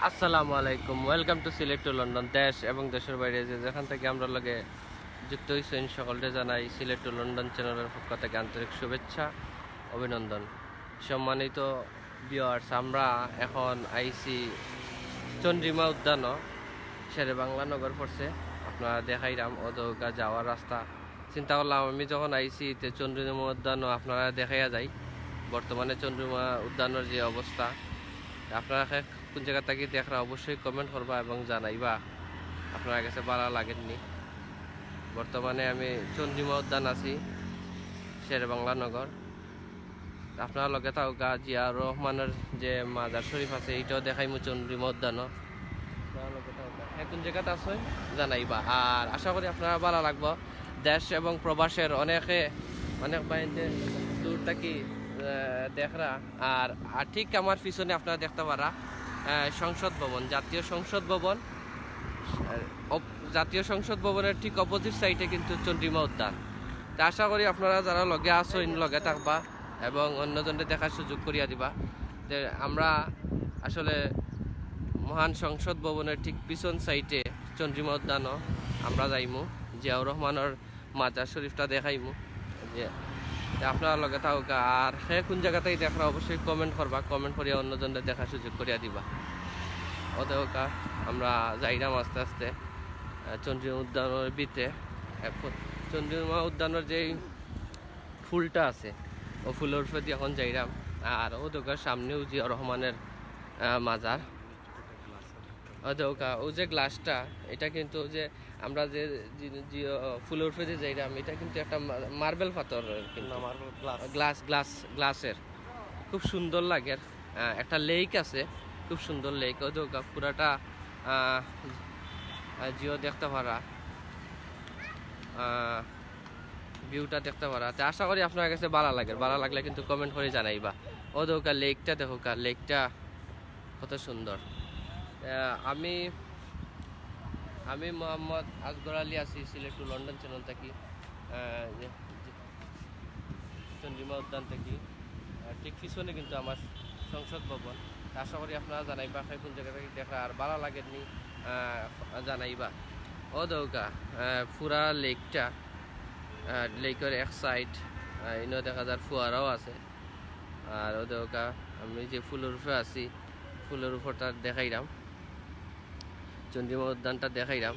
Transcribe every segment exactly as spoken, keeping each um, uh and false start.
আসসালামু আলাইকুম, welcome to Sylhet to London. দেশ এবং দেশের বাইরে যে যেখান থেকে আমরা লগে যুক্ত হইছেন, সকলকে জানাই সিলেট টু লন্ডন চ্যানেলের পক্ষ থেকে আন্তরিক শুভেচ্ছা, অভিনন্দন। সম্মানিত ভিউয়ার্স, আমরা এখন আইছি চন্দ্রিমা উদ্যান, শেরে বাংলা নগর পড়ছে। আপনারা দেখাইরাম অদৌকা যাওয়ার রাস্তা। চিন্তা করলাম, আমি যখন আইছি, তে চন্দ্রিমা উদ্যানও আপনারা দেখাইয়া যাই, বর্তমানে চন্দ্রিমা উদ্যানের যে অবস্থা। আপনারা কে কোন জায়গা থাকি দেখরা, অবশ্যই কমেন্ট করবা এবং জানাইবা আপনারা গেছে ভালা লাগের নি। বর্তমানে আমি চন্দ্রিমা উদ্যান আছি, শেরে বাংলা নগর। আপনারা লগে থাকউক্কা, জিয়াউর রহমানের যে মাজার শরীফ আছে, এইটাও দেখাইমু চন্দ্রিমা উদ্যানও। আপনারা লগে থাকউক্কা। কে কোন জায়গাত আছইন জানাইবা। আর আশা করি আপনারা ভালা লাগবো। দেশ এবং প্রবাসের অনেকে, অনেক বাইরে দূর থাকি, আহ, দেখরা। আর, আর ঠিক আমার পিছনে আপনারা দেখতা পারা, আহ, সংসদ ভবন, জাতীয় সংসদ ভবন। আহ, অপ-, জাতীয় সংসদ ভবনের ঠিক অপোজিট সাইডে কিন্তু চন্দ্রিমা উদ্যান। তে আশা করি আপনারা যারা লগে আছইন, লগে থাকবা এবং অন্যজনরে দেখার সুযোগ করিয়া দিবা। তে আমরা আসলে মহান সংসদ ভবনের ঠিক পিছন সাইডে চন্দ্রিমা উদ্যানও আমরা যাইমু, জিয়াউর রহমানের মাজার শরীফটা দেখাইমু। যে, তে আপনারা লগে থাকউক্কা। আর কে কোন জায়গা থাকি দেখরা, অবশ্যই কমেন্ট করবা, কমেন্ট করিয়া অন্যজনরে দেখার সুযোগ করিয়া দিবা। অদৌকা আমরা যাইরাম আস্তে আস্তে, আহ, চন্দ্রিমা উদ্যানের ভিতরে। এখন চন্দ্রিমা উদ্যানের যেই ফুলটা আছে, ও ফুলর উপরেদি এখন যাইরাম। আর অদৌকার সামনেও জিয়াউর রহমানের, আহ, মাজার। অদৌকা, ও যে গ্লাসটা, এটা কিন্তু যে আমরা যে, যে, যে, আহ, ফুলর উপরেদি যাইরাম, এটা কিন্তু একটা মা-, মার্বেল পাথর কিন্তু। না, মার্বেল গ্লাস। গ্লাস, গ্লাস, গ্লাসের। খুব সুন্দর লাগের। আহ, একটা লেক আছে, খুব সুন্দর লেক। অদৌকা পুরাটা, আহ, আহ, জিও দেখতা পারা, আহ, ভিউটা দেখতা পারা। তে আশা করি আপনারা গেছে ভালা লাগের। ভালা লাগলে কিন্তু কমেন্ট করি জানাইবা। অদৌকা লেকটা দেখউক্কা, লেকটা কত সুন্দর। আহ, আমি, আমি মোহাম্মদ আসগর আলী আছি সিলেট টু লন্ডন চ্যানেল থাকি। আহ, যে, যে, চন্দ্রিমা উদ্যান থাকি। আহ, ঠিক পিছনে কিন্তু আমার সংসদ ভবন। তে আশা করি আপনারা জানাইবা, কে কোন জায়গা থাকি দেখরা, আর ভালা লাগের নি, আহ, জানাইবা। অদৌকা, আহ, পুরা লেকটা, আহ, লেকের এক সাইড, আহ, ইনো দেখা যার ফুয়ারাও আছে। আর অদৌকা আমি যে ফুলর উপরে আছি, ফুলর উপরটা দেখাইরাম, চন্দ্রিমা উদ্যানটা দেখাইরাম।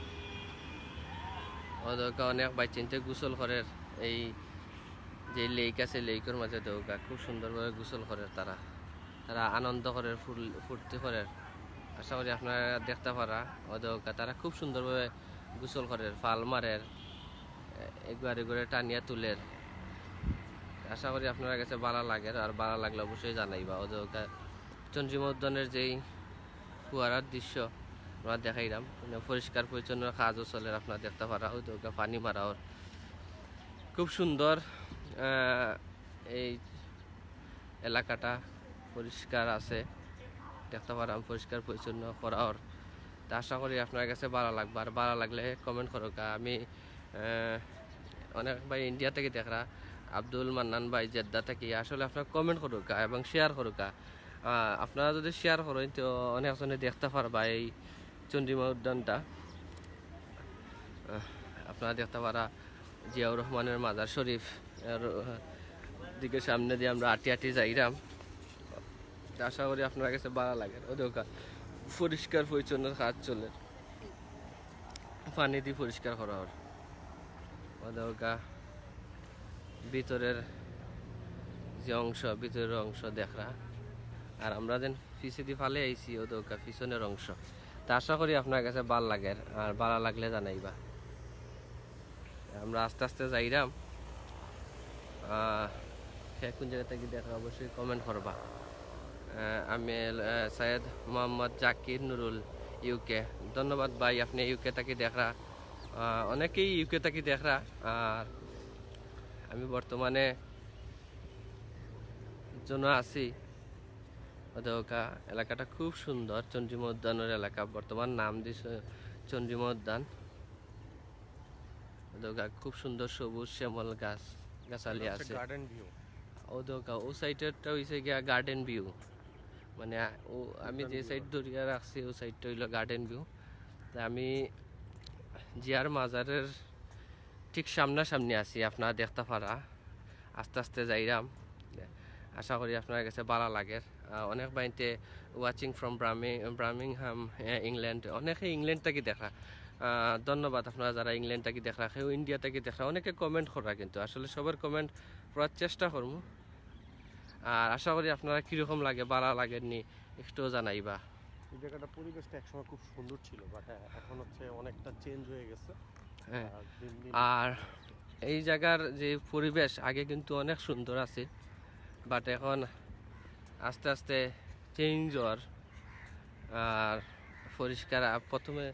অদৌকা অনেক বাইচ্চাইন্তে গোসল করের, এই যে লেক আছে, লেকের মাঝে অদৌকা খুব সুন্দরভাবে গোসল করের তারা। তারা আনন্দ করের, ফুল-, ফুর্তি করের। আশা করি আপনারা দেখতা পারা, অদৌকা তারা খুব সুন্দরভাবে গোসল করের, ফাল মারের, এ-, একবার একবারে টানিয়া তুলের। আশা করি আপনারা গেছে ভালা লাগের, আর ভালা লাগলে অবশ্যই জানাইবা। অদৌকা চন্দ্রিমা উদ্যানের যেই ফুয়ারার দৃশ্য আমরা দেখাইরাম, মানে পরিষ্কার পরিচ্ছন্ন কাজও চলের, আপনারা দেখতা পারা, অদৌকা পানি মারা অর। খুব সুন্দর, আহ, এই এলাকাটা পরিষ্কার আছে, দেখতা পারা পরিষ্কার পরিচ্ছন্ন করা অর। তে আশা করি আপনারা গেছে ভালা লাগবো, আর ভালা লাগলে কমেন্ট করউক্কা। আমি, আহ, অনেক ভাই ইন্ডিয়া থাকি দেখরা, আব্দুল মান্নান ভাই জেদ্দা থাকি, আসলে আপনারা কমেন্ট করউক্কা এবং শেয়ার করউক্কা। আহ, আপনারা যদি শেয়ার করইন, তো অনেকজনে দেখতা পারবা এই চন্দ্রিমা উদ্যানটা। আহ, আপনারা দেখতা পারা জিয়াউর রহমানের মাজার শরীফ, এর, আহ, দিকে সামনেদি আমরা আটি আটি যাইরাম। তে আশা করি আপনারা গেছে ভালা লাগের। অদৌকা পরিষ্কার পরিচ্ছন্ন কাজ চলের, পানিদি পরিষ্কার করা অর। অদৌকা ভিতরের যে অংশ, ভিতরের অংশ দেখরা। আর আমরা যেন পিছেদি ফালে আইছি, অদৌকা পিছনের অংশ। তে আশা করি আপনারা গেছে ভালা লাগের, আর ভালা লাগলে জানাইবা। আমরা আস্তে আস্তে যাইরাম। আহ, কে কোন জায়গা থাকি দেখরা, অবশ্যই কমেন্ট করবা। আহ, আমি, আহ, সৈয়দ মোহাম্মদ জাকির নুরুল, ইউকে। ধন্যবাদ ভাই, আপনি ইউকে থাকি দেখরা। আহ, অনেকেই ইউকে থাকি দেখরা। আর আমি বর্তমানে জন্য আছি। অদৌকা এলাকাটা খুব সুন্দর, চন্দ্রিমা উদ্যানের এলাকা। বর্তমান নাম দিছে চন্দ্রিমা উদ্যান। অদৌকা খুব সুন্দর সবুজ শ্যামল গাছ গাছালি আছে। Garden view. অদৌকা ও সাইডেরটা হইছে গিয়া গার্ডেন ভিউ। মানে, ও, আমি যে সাইড ধরিয়া রাখছি, ও সাইডটা অইলো গার্ডেন ভিউ। তে আমি জিয়ার মাজারের ঠিক সামনাসামনি আছি, আপনারা দেখতা পারা। আস্তে আস্তে যাইরাম, আশা করি আপনার কাছে ভালা লাগের। আহ, অনেক বাইনতে watching from Birmingham, England, অনেকে ইংল্যান্ড থাকি দেখরা। আহ, ধন্যবাদ আপনারা যারা ইংল্যান্ড থাকি দেখরা, কেউ ইন্ডিয়া থাকি দেখরা, অনেকে কমেন্ট কররা, কিন্তু আসলে সবার কমেন্ট পড়ার চেষ্টা করমু। আর আশা করি আপনারা কিরকম লাগে, ভালা লাগের নি, একটু জানাইবা। এই জায়গাটা পরিবেশটা একসময় খুব সুন্দর ছিল, বাট এখন হচ্ছে অনেকটা চেঞ্জ হয়ে গেছে। হ্যাঁ। আর দিন দিন আর এই জায়গার যে পরিবেশ আগে কিন্তু অনেক সুন্দর আছিল, বাট এখন আস্তে আস্তে চেঞ্জ হওয়ার আর পরিষ্কার। আ-, প্রথমে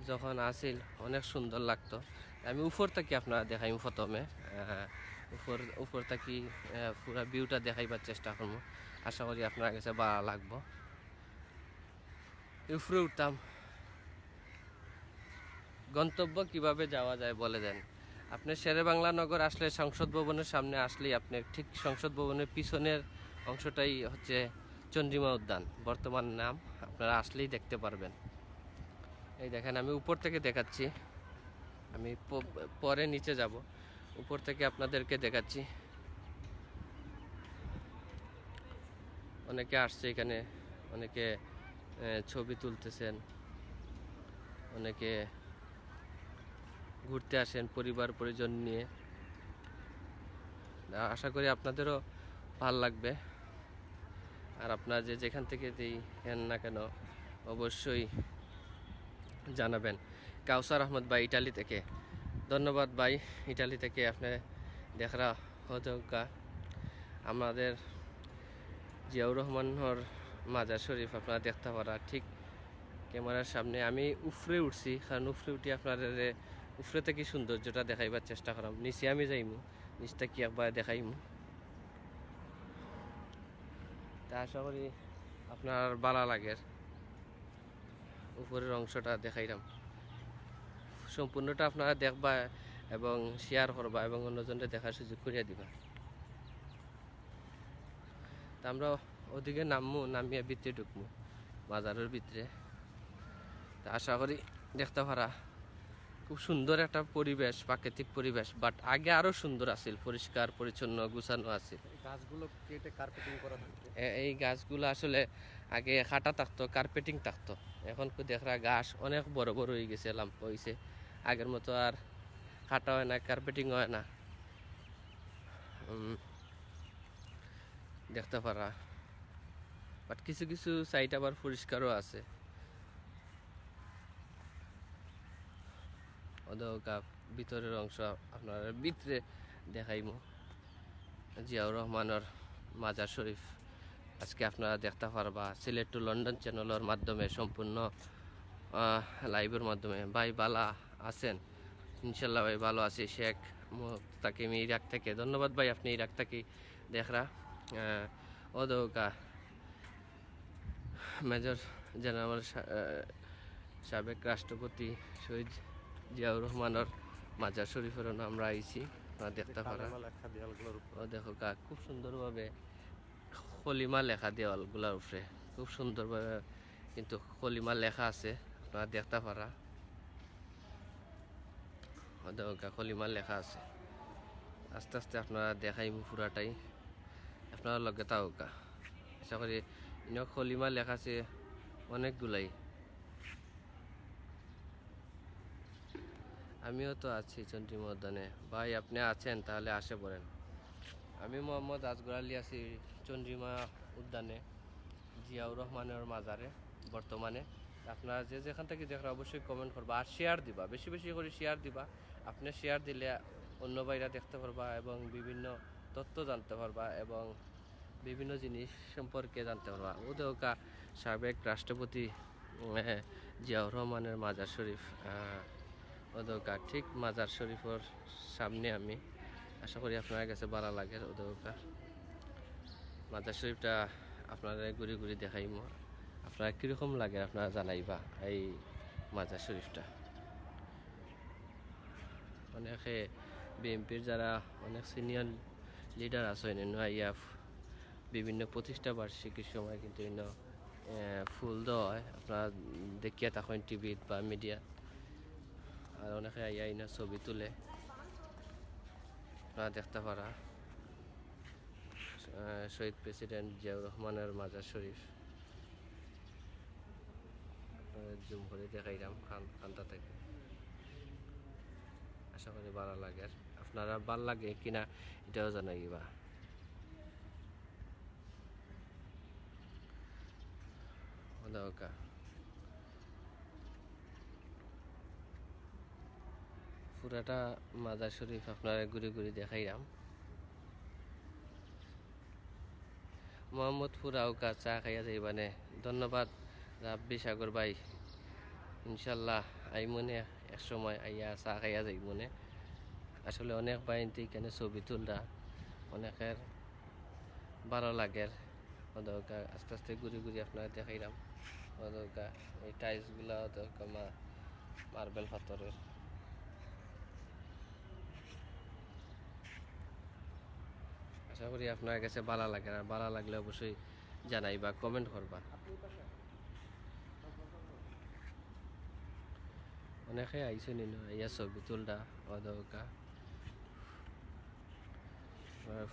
যখন আছিল অনেক সুন্দর লাগতো। আমি উপর থাকি আপনারা দেখাইমু প্রথমে, আহ, উপর উপর থাকি আহ, পুরা ভিউটা দেখাইবার চেষ্টা করমু। আশা করি আপনার কাছে ভালা লাগবো। উপরে উঠতাম। গন্তব্য কিভাবে যাওয়া যায় বলে দেন। আপনি শেরেবাংলা নগর আসলে সংসদ ভবনের সামনে আসলেই আপনি ঠিক সংসদ ভবনের পিছনের অংশটাই হচ্ছে চন্দ্রিমা উদ্যান, বর্তমান নাম। আপনারা আসলেই দেখতে পারবেন। এই দেখেন, আমি উপর থেকে দেখাচ্ছি, আমি প-, পরে নিচে যাব, উপর থেকে আপনাদেরকে দেখাচ্ছি। অনেকে আসছে এখানে, অনেকে আহ, ছবি তুলতেছেন, অনেকে ঘুরতে আসেন পরিবার পরিজন নিয়ে। আ-, আশা করি আপনাদেরও ভালো লাগবে। আর আপনারা যে যেখান থেকে দেখেন না কেন, অবশ্যই জানাবেন। কাউসার আহমদ ভাই ইটালি থেকে, ধন্যবাদ ভাই, ইটালি থেকে আপনি দেখরা হতকা। আমাদের জিয়াউর রহমানর মাজার শরীফ আপনারা দেখতা পারা ঠিক ক্যামেরার সামনে। আমি উপরে উঠছি, কারণ উপরে উঠি আপনাদের উপরে থাকি সৌন্দর্যটা দেখাইবার চেষ্টা করাম। নিচে আমি যাইমু, নিচ থাকি একবার দেখাইমু। তা আশা করি আপনার ভালা লাগের। উপরের অংশটা দেখাইলাম, সম্পূর্ণটা আপনারা দেখবা এবং শেয়ার করবা এবং অন্যজনকে দেখার সুযোগ করিয়া দিবা। তা আমরা ওদিকে নামমু, নামিয়া ভিতরে ঢুকমু মাজারের ভিতরে। তা আশা করি দেখতা পারা খুব সুন্দর একটা পরিবেশ, প্রাকৃতিক পরিবেশ, বাট আগে আরো সুন্দর আছিল, পরিষ্কার পরিচ্ছন্ন গুছানো আছিল। এই গাছগুলো কেটে কার্পেটিং করা থাকে। এ-, এই গাছগুলো আসলে আগে কাটা থাকতো, কার্পেটিং থাকতো। এখন কো দেখরা গাছ অনেক বড় বড় হয়ে গেছে, লাম্বা হইছে, আগের মতো আর কাটা হয় না, কার্পেটিং হয় না। উম, দেখতা পারা, বাট কিছু কিছু সাইড আবার পরিষ্কারও আছে। ওদকা ভিতরের অংশ আপনারা ভিতরে দেখাইমু। জিয়াউর রহমানর মাজার শরীফ আজকে আপনারা দেখতা পারবা সিলেট টু লন্ডন চ্যানেলর মাধ্যমে, সম্পূর্ণ আহ, লাইভের মাধ্যমে। ভাই ভালা আছেন? ইনশাল্লাহ ভাই ভালো আছি। শেখ মুস্তাকিম ইরাক থেকে, ধন্যবাদ ভাই, আপনি ইরাক থাকি দেখরা। আহ, ওদকা মেজর জেনারেল সা-, আহ, সাবেক রাষ্ট্রপতি শহীদ জিয়াউর রহমানর মাজার শরীফের আমরা আইছি, আপনারা দেখতা পারা। কালিমা লেখা দেয়ালগুলোর উপর। ও দেখো কা, খুব সুন্দরভাবে কলিমা লেখা দেওয়ালগুলার উপরে, খুব সুন্দরভাবে কিন্তু কলিমা লেখা আছে, আপনারা দেখতা পারা। ও দেখো কা, কলিমা লেখা আছে। আস্তে আস্তে আপনারা দেখাইমু পুরাটাই, আপনারা লগে থাকউক্কা। আশা করি ইনো কলিমা লেখা আছে অনেকগুলাই। আমিও তো আছি চন্দ্রিমা উদ্যানে। ভাই, আপনি আছেন, তাহলে আসে পড়েন। আমি মোহাম্মদ আজগর আলী আছি চন্দ্রিমা উদ্যানে, জিয়াউর রহমানের মাজারে বর্তমানে। আপনারা যে যেখান থেকে দেখরা অবশ্যই কমেন্ট করবা আর শেয়ার দিবা, বেশি বেশি করে শেয়ার দিবা। আপনি শেয়ার দিলে অন্য ভাইরা দেখতা পারবা এবং বিভিন্ন তথ্য জানতা পারবা এবং বিভিন্ন জিনিস সম্পর্কে জানতা পারবা। ও দেখউক্কা সাবেক রাষ্ট্রপতি, আহ, জিয়াউর রহমানের মাজার শরীফ, আহ, ও দেখউক্কা ঠিক মাজার শরীফর সামনে আমি। আশা করি আপনার কাছে ভালা লাগের। ও দেখউক্কা মাজার শরীফটা আপনারে ঘুরি ঘুরি দেখাইমু। আপনার কিরকম লাগের আপনারা জানাইবা এই মাজার শরীফটা। অনেকে বিএনপির যারা অনেক সিনিয়র লিডার আছে, এনে আইয়া বিভিন্ন প্রতিষ্ঠা বার্ষিকীর সময় কিন্তু ইনো ফুল দেওয়া হয়। আপনারা দেখিয়া থাকইন টিভিত বা মিডিয়া, আর অনেকে আইয়া ইনো ছবি তুলে। আপনারা দেখতা পারা শহীদ প্রেসিডেন্ট জিয়াউর রহমানের মাজার শরীফ। জুম করে দেখাইলাম কান্তা থেকে। আশা করি ভালা লাগের। আপনারা ভালা লাগে কিনা এটাও জানাইবা। অউ দেখউক্কা, পুরাটা মাজার শরীফ আপনারারে ঘুরি ঘুরি দেখাইলাম। মোহাম্মদপুর আউক্কা, চা খাইয়া যাইবানে। ধন্যবাদ রাব্বি সাগর ভাই, ইনশাল্লাহ আইমুনে এক সময়, আইয়া চা খাইয়া যাইমুনে। আসলে অনেক ভাইয়াইন্তে ইখানে ছবি তুলরা, অনেকের ভালা লাগের। অউ দেখউক্কা আস্তে আস্তে ঘুরি ঘুরি আপনারারে দেখাইলাম। অউ দেখউক্কা এই টাইলসগুলা অউ দেখউক্কা মার্বেল পাথরের। আশা করি আপনারার গেছে ভালা লাগের, আর ভালা লাগলে অবশ্যই জানাইবা, কমেন্ট করবা। অনেকে আইছইন ইনো, আইয়া ছবি তুলরা, অউ দেখউক্কা।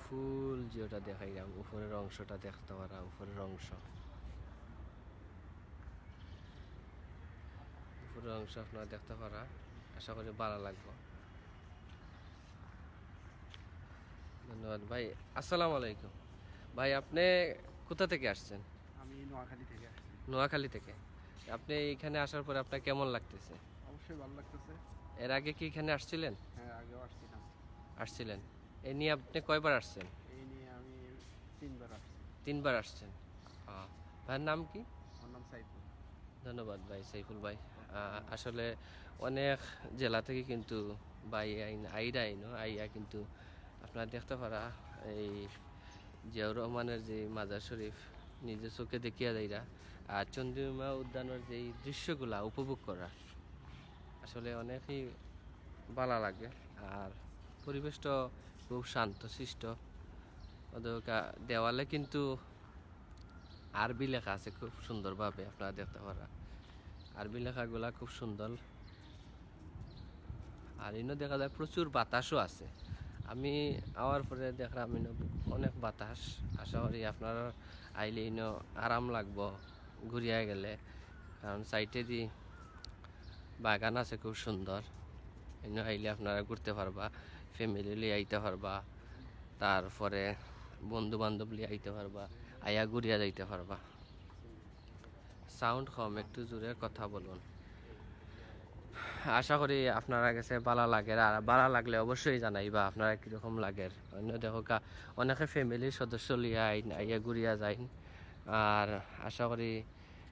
ফুল যেটা দেখাইলাম, উপরের অংশটা দেখতা পারা, উপরের অংশ, উপরের অংশ আপনারা দেখতা পারা। আশা করি ভালা লাগবো। ধন্যবাদ ভাই। আসসালামু আলাইকুম। ভাই, আপনি কোথা থেকে আসছেন? আমি নোয়াখালী থেকে আসছি। নোয়াখালী থেকে। আপনি এখানে আসার পরে আপনার কেমন লাগতেছে? অবশ্যই ভালো লাগতেছে। এর আগে কি এখানে আসছিলেন? হ্যাঁ, আগেও আসছিলাম। আসছিলেন। এই নিয়ে আপনি কয়বার আসছেন? এই নিয়ে আমি তিনবার আসছি। তিনবার আসছেন। আহ, ভাইয়ের নাম কি? আমার নাম সাইফুল। ধন্যবাদ ভাই, সাইফুল ভাই। আহ, আসলে অনেক জেলা থেকে কিন্তু ভাই আইন-, আইরা আইনো, আইয়া কিন্তু আপনারা দেখতা পারা এই জিয়াউর রহমানের যে মাজার শরীফ নিজে চোখে দেখিয়া যাইরা, আর চন্দ্রিমা উদ্যানের যেই দৃশ্যগুলা উপভোগ করা, আসলে অনেকই ভালা লাগে। আর পরিবেশটা খুব শান্ত শিষ্ট। অউ দেখউক্কা দেওয়ালে কিন্তু আরবি লেখা আছে খুব সুন্দরভাবে, আপনারা দেখতা পারা। আরবি লেখাগুলা খুব সুন্দর। আর ইনো দেখা যায় প্রচুর বাতাসও আছে। আমি আওয়ার পরে দেখলাম ইনো অনেক বাতাস। আশা করি আপনারা আইলে ইনো আরাম লাগবো ঘুরিয়া গেলে, কারণ সাইডেদি বাগান আছে খুব সুন্দর। ইনো আইলে আপনারা ঘুরতে পারবা, ফ্যামিলি লইয়া আইতা পারবা, তারপরে বন্ধু বান্ধব লইয়া আইতা পারবা, আইয়া ঘুরিয়া যাইতা পারবা। সাউন্ড কম, একটু জোরে কথা বলুন। আশা করি আপনারার গেছে ভালা লাগের, আর ভালা লাগলে অবশ্যই জানাইবা আপনারার কিরকম লাগের। অইন্য দেখউক্কা, অনেকে ফ্যামিলির সদস্য লইয়া আইন, আইয়া ঘুরিয়া যাইন। আর আশা করি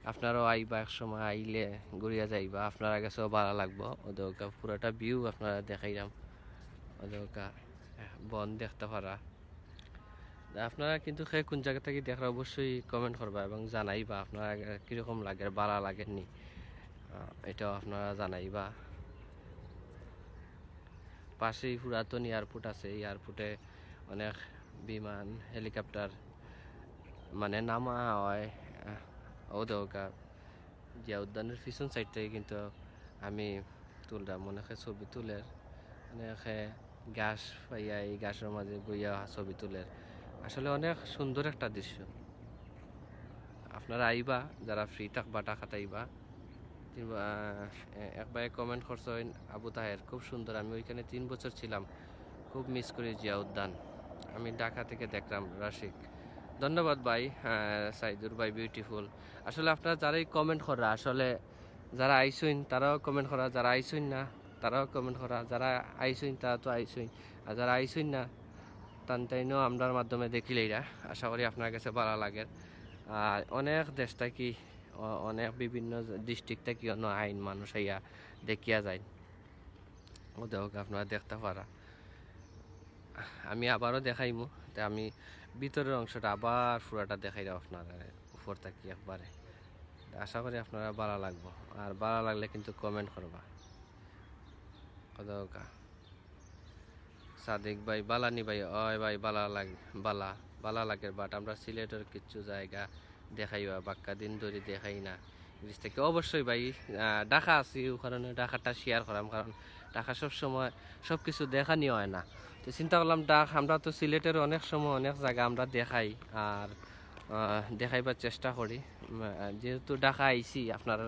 আপনারাও আইবা এক সময়, আইলে ঘুরিয়া যাইবা, আপনারার গেছেও ভালা লাগবো। অউ দেখউক্কা পুরাটা ভিউ আপনারারে দেখাইলাম। অউ দেখউক্কা বন দেখতা পারা। আপনারা কিন্তু কে কোন জাগা থাকি দেখরা অবশ্যই কমেন্ট করবা এবং জানাইবা আপনারার কিরকম লাগের, ভালা লাগের নি, আহ, এটাও আপনারা জানাইবা। পাশেই পুরাতন এয়ারপোর্ট আছে, এয়ারপোর্টে অনেক বিমান, হেলিকপ্টার মানে নামা হয়। আহ, অউ দেখউক্কা জিয়া উদ্যানের পিছন সাইড থাকি কিন্তু আমি তুললাম। অনেকে ছবি তুলের, অনেকে ঘাস পাইয়া এই ঘাসর মাঝে বইয়া ছবি তুলের। আসলে অনেক সুন্দর একটা দৃশ্য। আপনারা আইবা, যারা ফ্রি থাকবা, ঢাকাত আইবা। তিন ব-, আহ, এ-, এক ভাইয়ে কমেন্ট করছইন, "আবু তাহের, খুব সুন্দর, আমি ওইখানে তিন বছর ছিলাম, খুব মিস করি জিয়া উদ্যান, আমি ঢাকা থেকে দেখলাম।" রশিক, ধন্যবাদ ভাই। আহ, সাইদুর ভাই বিউটিফুল। আসলে আপনারা যারাই কমেন্ট কররা, আসলে যারা আইছইন তারাও কমেন্ট কররা, যারা আইছইন না তারাও কমেন্ট কররা, যারা আইছইন তারা তো আইছইন, আর যারা আইছইন না তান তাইনও আমরার মাধ্যমে দেখিলাইরা। আশা করি আপনারার গেছে ভালা লাগের। আর অনেক দেশ থাকি, অ-, অনেক বিভিন্ন ডিস্ট্রিক্ট থাকি অন্য আইন মানুষ আইয়া দেখিয়া যাইন। অউ দেখউক্কা আপনারা দেখতা পারা। আমি আবারও দেখাইমু, তে আমি ভিতরের অংশটা আবার পুরাটা দেখাইলাম আপনারারে উপর থাকি একবারে। তে আশা করি আপনারার ভালা লাগবো, আর ভালা লাগলে কিন্তু কমেন্ট করবা। অউ দেখউক্কা সাদিক ভাই, "ভালা নি ভাই?" "অয় ভাই, ভালা লাগ-, ভালা।" বালা লাগের, but আমরা সিলেটর কিছু জাগা দেখাইবা, বাক্কা দিন ধরি দেখাই না। গিরিশ থাকি অবশ্যই ভাই, আহ, ঢাকা আছি, ও কারণে ঢাকাটা share করাম, কারণ ঢাকা সব সময় সব কিছু দেখানি হয় না। তো চিন্তা করলাম, ঢাকা, আমরা তো সিলেটের অনেক সময় অনেক জাগা আমরা দেখাই, আর, আহ, দেখাইবার চেষ্টা করি। উম, আহ, যেহেতু ঢাকা আইছি, আপনারা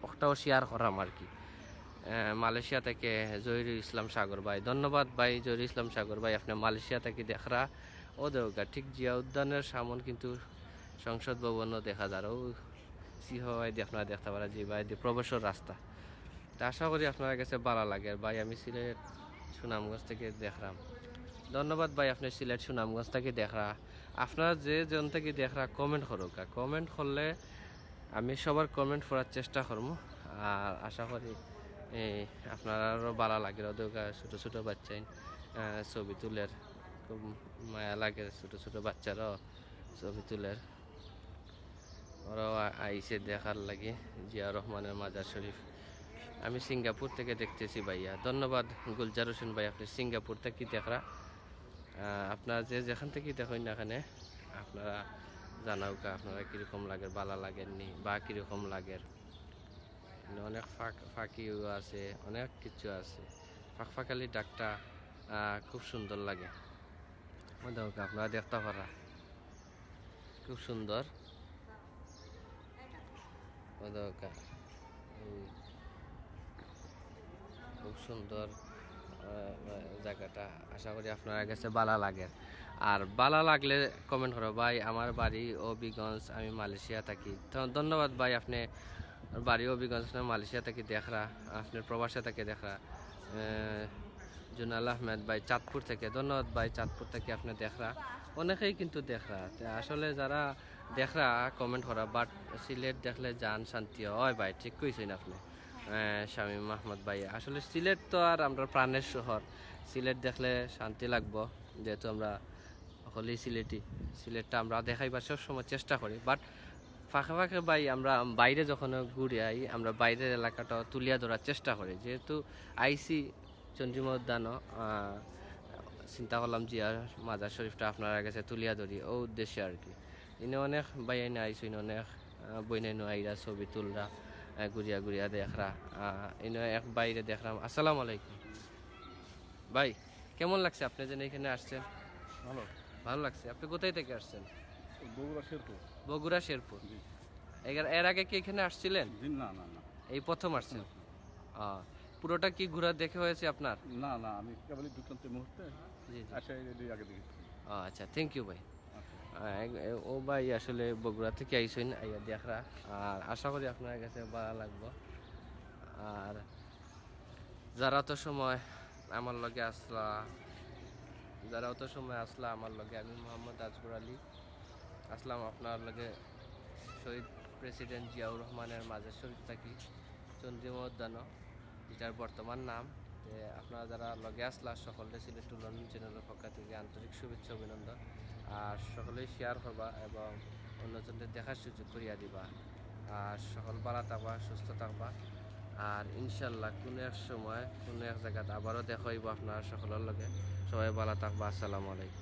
ওটাও share করাম আর কি। আহ, মালয়েশিয়া থেকে জহিরুল ইসলাম সাগর ভাই, ধন্যবাদ ভাই জহিরুল ইসলাম সাগর ভাই, আপনি মালয়েশিয়া থেকে দেখরা। ও দেউকা, ঠিক জিয়া উদ্যানের সামন কিন্তু সংসদ ভবনও দেখা যার। ও সিংহবাড়ি দিয়ে আপনারা দেখতে পারা যে বাড়ি দিয়ে প্রবেশর রাস্তা। তা আশা করি আপনারা গেছে বালা লাগের। ভাই, আমি সিলেট সুনামগঞ্জ থেকে দেখরাম। ধন্যবাদ ভাই, আপনি সিলেট সুনামগঞ্জ থেকে দেখরা। আপনারা যে জন থেকে দেখরা, comment করুকা। Comment করলে আমি সবার comment পড়ার চেষ্টা করমু। আর আশা করি এই আপনারারও বালা লাগের। ও দেউকা ছোটো ছোটো বাচ্চাইন, আহ, ছবি তুলের, খুব মায়া লাগের ছোটো ছোটো বাচ্চারাও ছবি তুলের। ওরাও আ-, আইছে দেখার লাগি জিয়া রহমানের মাজার শরীফ। আমি সিঙ্গাপুর থেকে দেখতেছি ভাইয়া। ধন্যবাদ গুলজার হোসেন ভাই, আপনি সিঙ্গাপুর থেকে দেখরা। আহ, আপনারা যে যেখান থেকে দেখইন না কেনে, আপনারা জানাউকা আপনারা কীরকম লাগের, বালা লাগের নি বা কীরকম লাগের। মানে অনেক ফাঁক-, ফাঁকিও আছে, অনেক কিছু আছে। ফাঁক ফাঁকালি ডাকটা, আহ, খুব সুন্দর লাগে। ও দেউকা, আপনারা দেখতে পারা। খুব সুন্দর। ও দেউকা, এই খুব সুন্দর, আহ, জায়গাটা। আশা করি আপনারা গেছে বালা লাগের। আর বালা লাগলে comment করো, "ভাই, আমার বাড়ি হবিগঞ্জ, আমি মালয়েশিয়া থাকি।" তো ধন্যবাদ ভাই, আপনি বাড়ি হবিগঞ্জ, আপনি মালয়েশিয়া থাকি দেখরা, আপনি প্রবাসে থাকি দেখরা। আহ, জুনাল আহমেদ ভাই চাঁদপুর থেকে, ধন্যবাদ ভাই, চাঁদপুর থেকে আপনি দেখরা। অনেকেই কিন্তু দেখরা। তে আসলে যারা দেখরা comment করা, but সিলেট দেখলে জান শান্তি হয় ভাই, ঠিক কইছেন আপনি। আহ, শামীম আহমদ ভাই, আসলে সিলেট তো আর আমরা প্রাণের শহর, সিলেট দেখলে শান্তি লাগবো, যেহেতু আমরা হকলেই সিলেটি। সিলেটটা আমরা দেখাইবার সব সময় চেষ্টা করি, but ফাঁকে ফাঁকে ভাই আমরা বাইরে যখন ঘুরে আই, আমরা বাইরের এলাকাটা তুলিয়া ধরার চেষ্টা করি, যেহেতু আইসি চন্দ্রিমা উদ্যানও, আহ, চিন্তা করলাম জিয়ার মাজার শরীফটা আপনারা গেছে তুলিয়া ধরি, ও উদ্দেশ্যে আর কি। ইনো অনেক ভাইয়াইন আইসইন, অনেক, আহ, বইনাইন আইরা ছবি তুলরা, আহ, ঘুরিয়া ঘুরিয়া দেখরা। আহ, ইনো এক ভাইরে দেখরাম। আসসালামু আলাইকুম ভাই, কেমন লাগছে আপনি যে এখানে আসছেন? ভালো। ভালো লাগছে। আপনি কোথায় থেকে আসছেন? বগুড়া শেরপুর। বগুড়া শেরপুর। জি। এর, এর আগে কি এখানে আসছিলেন? জি, না, না, না। এই প্রথম আসছেন? প্রথম। আহ, পুরোটা কি ঘুরা দেখে হয়েছে আপনার? না, না, আমি কেবলই ঢুকলাম তো এই মুহূর্তে। জি, জি। আচ্ছা, এই, এই আগে দেখেছি। আহ, আচ্ছা, thank you ভাই। আচ্ছা। আহ, এ-, ও ভাই আসলে বগুড়া থেকে আইসইন, আইয়া দেখরা। আর আশা করি আপনার কাছে ভালো লাগবো। আর যারা অত সময় আমার লগে আসলা, যারা অত সময় আসলা আমার লগে, আমি মোহাম্মদ আজগর আলী আসলাম আপনার লগে শহীদ প্রেসিডেন্ট জিয়াউর রহমানের মাজার শরীফ থাকি, চন্দ্রিমা উদ্যানও, যেটার বর্তমান নাম। তে আপনারা যারা লগে আসলা, সকলকে সিলেট টু লন্ডন চ্যানেলের পক্ষ থেকে আন্তরিক শুভেচ্ছা, অভিনন্দন। আর সকলেই share করবা এবং অন্যজনদের দেখার সুযোগ করিয়া দিবা। আর সকল ভালা থাকবা, সুস্থ থাকবা। আর ইনশাল্লাহ কোনো এক সময় কোনো এক জায়গাত আবারও দেখা হইব আপনারা সকলের লগে। সবাই ভালা থাকবা। আসসালামু আলাইকুম।